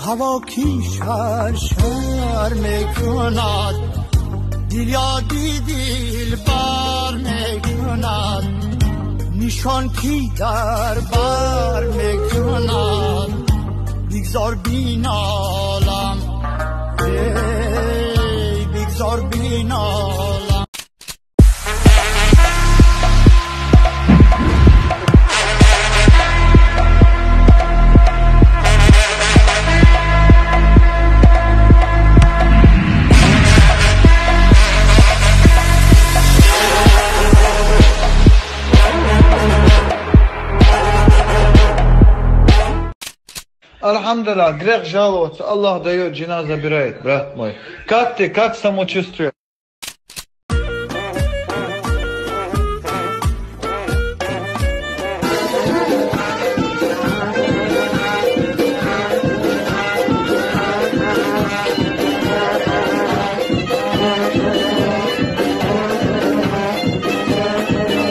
Ҳаво ки шар шар мекунад, дил ёди дилбар мекунад, нишон ки дар бар мекунад, бигзор биналам, эй бигзор биналам. Алхамдулилlah, грех жаловаться, Аллах дает, жена забирает, брат мой. Как ты, как самочувствие?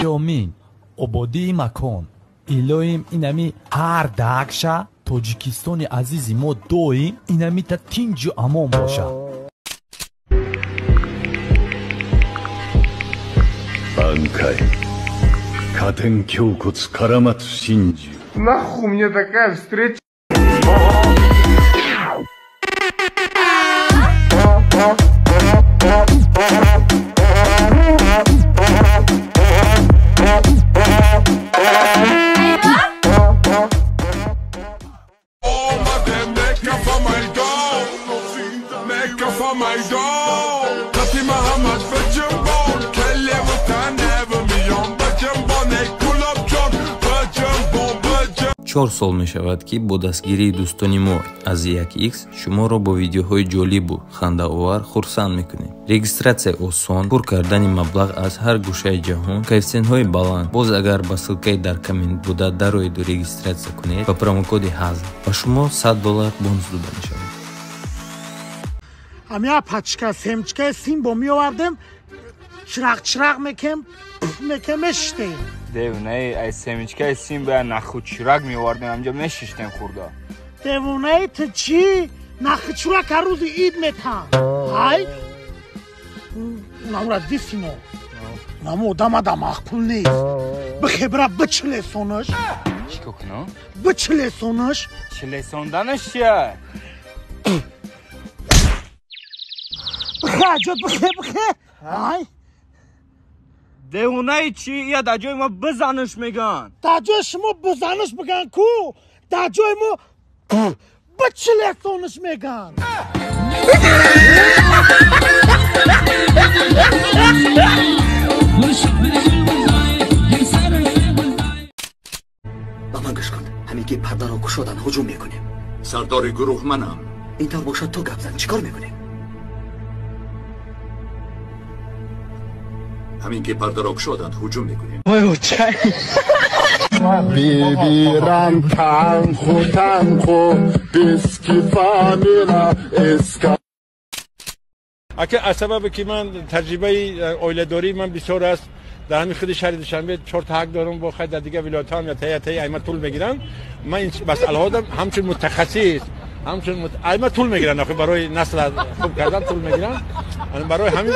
Амин, ободии макон, илоим инами ҳар дакша Тоҷикистони азизи мо доим инамита тинҷу амон бошад. Нахуй мне такая встреча. Чор сол мешавад, ки бо дастгирии дӯстони мо аз 1x шуморо бо видеоҳои ҷолибу хандаовар хурсанд мекунем. Регистратсия осон, пур кардани маблағ аз ҳар гӯшаи ҷаҳон, коэффисиентҳои баланд. Боз агар ба ссылкаи дар коммент буда дароеду регистратсия кунед, ба промокоди ҳазл ба шумо $100 бонус дода мешавад. Ҳамя пачка семчкаи сим бо меовардем, чирақ чирақ мекем, мекем мешиштем. Девонаи, ай семечкаи сим ба наху чирак меовардем, ҳамҷа мешиштем хурда. Девонаи ту чӣ? Наху чирак ҳар рӯзи ид метан. Ҳай? Унамра дисино. Унамо одам ада маъқул нест. Бихебра бичилесонаш. Чӣ кор кунам? Бичилесонаш. Чилесонданаш чия? Бихе, аҷод, бихе, бихе. Ҳай? Девонаи чӣ? Я дар ҷои мо бизанаш меган. Дар ҷои шумо бизанаш биган ку? Дар ҷои мо бичилесонаш меган. Ба ман гӯш кун, ҳамин ки пардаро кушодан ҳуҷум мекунем. Сардори гурӯҳ манам. Ин тавр бошад, ту гап зан, чӣ кор мекунем? Ҳамин ки пардаро кушоданд ҳуҷум мекунем. Бибирам танху танху биски фамила эска. Ака, аз сабабе ки ман таҷрибаи оиладории ман бисёр аст, дар ҳамин худи шаҳри Душанбе чорта ҳақ дорам, бо хай дар дигар вилоятҳо ҳам я таи айма тул мегиранд. Ман ин масъалаҳо ҳамчун мутахассис, ҳамчун айма тул мегиранд, охи барои насл хуб кардан тул мегиранд. Барои ҳамин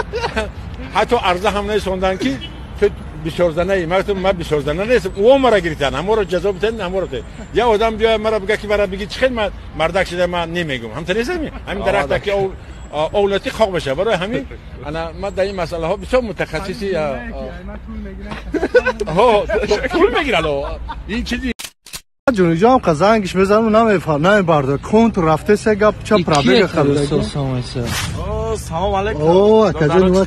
ҳатто арза ҳам несонданд ки ту бисёрзанаи. Ман гуфтам ман бисёрзана нестам, ӯ мара гирифтанд, ҳаморо ҷазо битанд, ҳаморо битанд. Я одам биёяд мара бигӯяд ки мара бигӣ чӣ хел ман мардак шуда, ман намегӯм. Ҳамта нестам, ҳамин дарахта ки овлати хок мешавад. Барои ҳамин ана ман дар ин масъалаҳо бисёр мутахассиси пул мегиранд. Ин чизи ҷониҷоам қазангиш мезанам, намебардор. Контур рафте се гап ча пробега харида. Салом алейкум. О, акаҷон,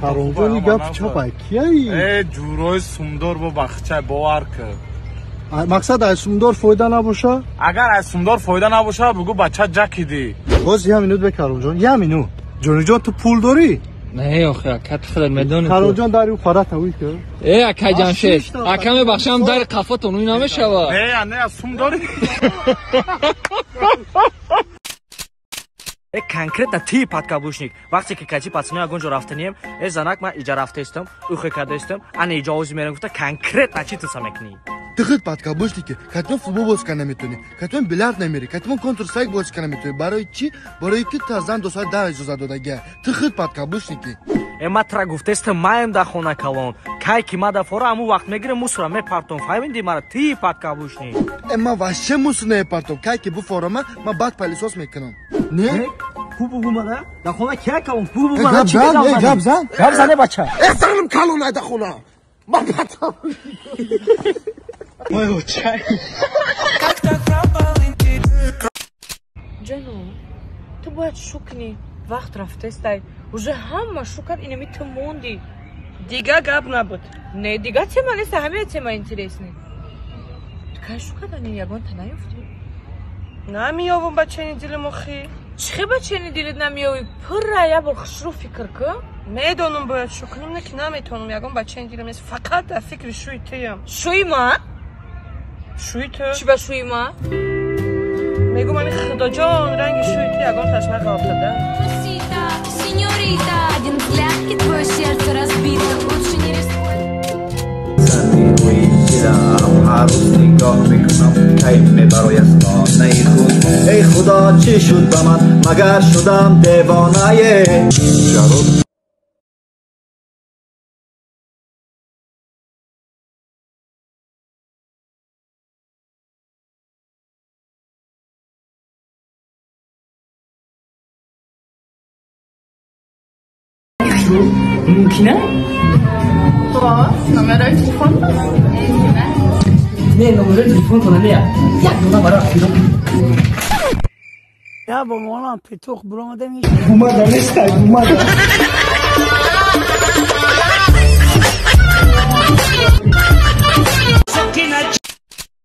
Каромҷон, гап ча ба кияи? Э, ҷурои сумдор бо бахча бовар кар. Мақсад аз сумдор фоида набоша? Агар аз сумдор фоида набоша, бугу бача ҷакиди. Боз я минут бе Каромҷон, я минут. Ҷониҷон, ту пул дорӣ? Не, охе, ака, ту худат медонӣ. Каромҷон, дари ӯ парата уй ки. Э, ака Ҷамшед, ака мебахшам, дари қафотон уй намешавад. Не, не, сум дорӣ. Э, конкретно ти подкаблучник. Вақте ки кати пацаны ягон ҷо рафтанем, э занак ман иҷа рафтаистам, ухе кардаистам, ана иҷа ози мерам гуфта конкретно чӣ туса мекунӣ? Ты худ подкаблучники, катмон футбол бозӣ карда наметавонӣ, катмон билярд намерӣ, катмон Контр-Страйк бозӣ карда наметавонӣ. Барои чӣ? Барои ки та зан до соати 10 иҷозат додагия. Ты худ подкаблучники. Э, ма тра гуфтестам, маем да хона калон. Кай ки ма да фора, аму вақт мегирем, мусора мепартом. Фаҳмиди мара, ты подкаблучник. Э, ма вообще мусор намепартом. Кай ки буфорама, ма баъд пылесос мекунам. Не? Ку бугу мана? Да хона кия калон? Ку бугу мана? Гап зан, гап зан. Гап зане, бача. Э, занам калон ай да хона. Ма подкаблучник. Ой, чай. Ҷану, ту бояд шу кунӣ. Вақт рафтестай. Уже ҳама шу кард, инами ту монди. Дига гап набуд. Не, дига тема нест, ҳамаи тема интересный. Ту кай шу кардани, ягонта наёфтӣ? Намеёвам ба чени дилим охи. Чӣ хел ба чени дилит намеёвӣ? Пурра як бор хушрӯ фикр кун. Медонам, бояд шу кунам, не ки наметавонам, ягон ба чени дилим нест. Фақат дар фикри шӯи туям. Шӯи ман? Шӯи ту. Чӣ ба шӯи ман? Мегӯм, ами худоҷон, ранги шӯи ту ягонташ нағалтада. Сеньорита, один взгляд, и твое сердце разбито. Лучше не рискуй. Ҳар рӯз нигоҳ мекунам, кайф мебарояд хонаи худ. Эй худо, чӣ шуд ба ман, магар шудам девонае? Мумкина? Номерои телефон? Не, номерои телефонтона не, як дона барои фиром. Я бо молам петух буромадем. Бумага нестай, бумага.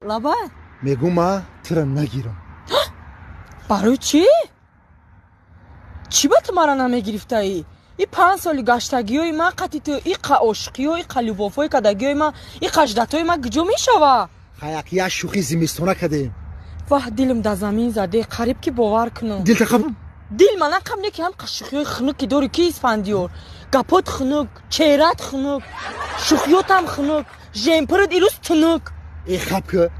Лаба? Мегӯм, ма тира нагирам. Барои чӣ? Чӣ ба ту мара намегирифтаӣ? И 5 соли гаштагиҳои ман қати ту, и қа ошиқиҳо, и қа любовҳои кардагиҳои ман, и қа ждатҳои ман куҷо мешава? Хаяк як шӯхи зимистона кардем. Ваҳ, дилм да замин заде, қариб ки бовар кунам. Дил тақаб. Дил мана қаб не ки ҳам қа шӯхиҳои хунуки дори ки, Исфандиёр. Гапот хунук, чеҳрат хунук, шӯхиётам хунук, жемпират ирӯз тунук. Э, хаб ки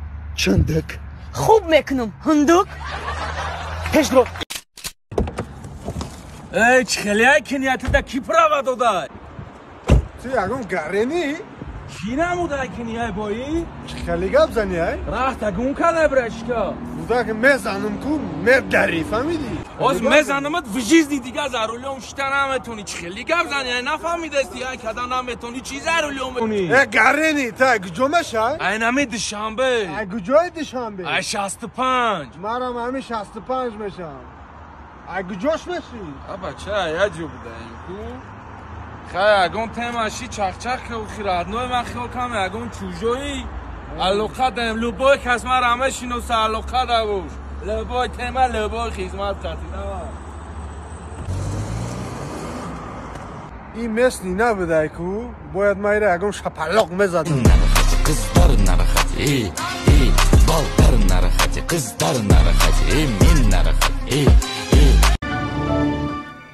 чандак. Хуб мекунам, ҳундук. Пешро. Эй, чӣ хеле кинияти да ки права додай? Ту ягон гарени? Кӣ намудай кинияй бои? Чӣ хеле гап зани, ай? Рахта гум кана, брашка. Буда ки мезанам ку, мердари, фаҳмидӣ? Оз мезанамат, в жизни дига за рулём шита наметонӣ. Чӣ хеле гап зани, ай, нафаҳмидасти, ай, када наметонӣ, чӣ за рулём метонӣ? Э, гарени, та куҷо мешай? Ай, нами Душанбе. Ай, куҷои Душанбе? Ай, 65. Марам ҳами 65 мешам. Ай, куҷош мешӣ? А, бача, я ҷо будаем ку. Хай, ягон темаши чахчах ки родной ман хиёл кам, ягон чужои алоқа даем. Любой кас мара мешиноса, алоқа дабош. Любой тема, любой хизмат кати. Ин местный набудай ку, бояд майра ягон шапалоқ мезадам. Qizlar narahat, ey, ey, bollar narahat, qizlar narahat, ey, men narahat, ey, ey.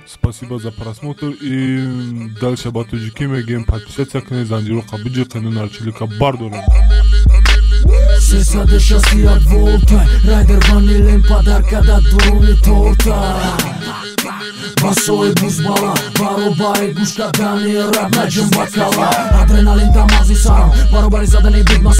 Спасибо за просмотр и дальше ба тоҷикӣ мегӯем: подписаться кунед, занҷироқа биҷиқену нарчилика бардорем. 361 волта, райдер ванилем подарка да дуруни торта. Басои бузбала, баробари гӯш кардани рап наҷим бакала. Адреналин дар мағзи сарам, баробари задани бигма.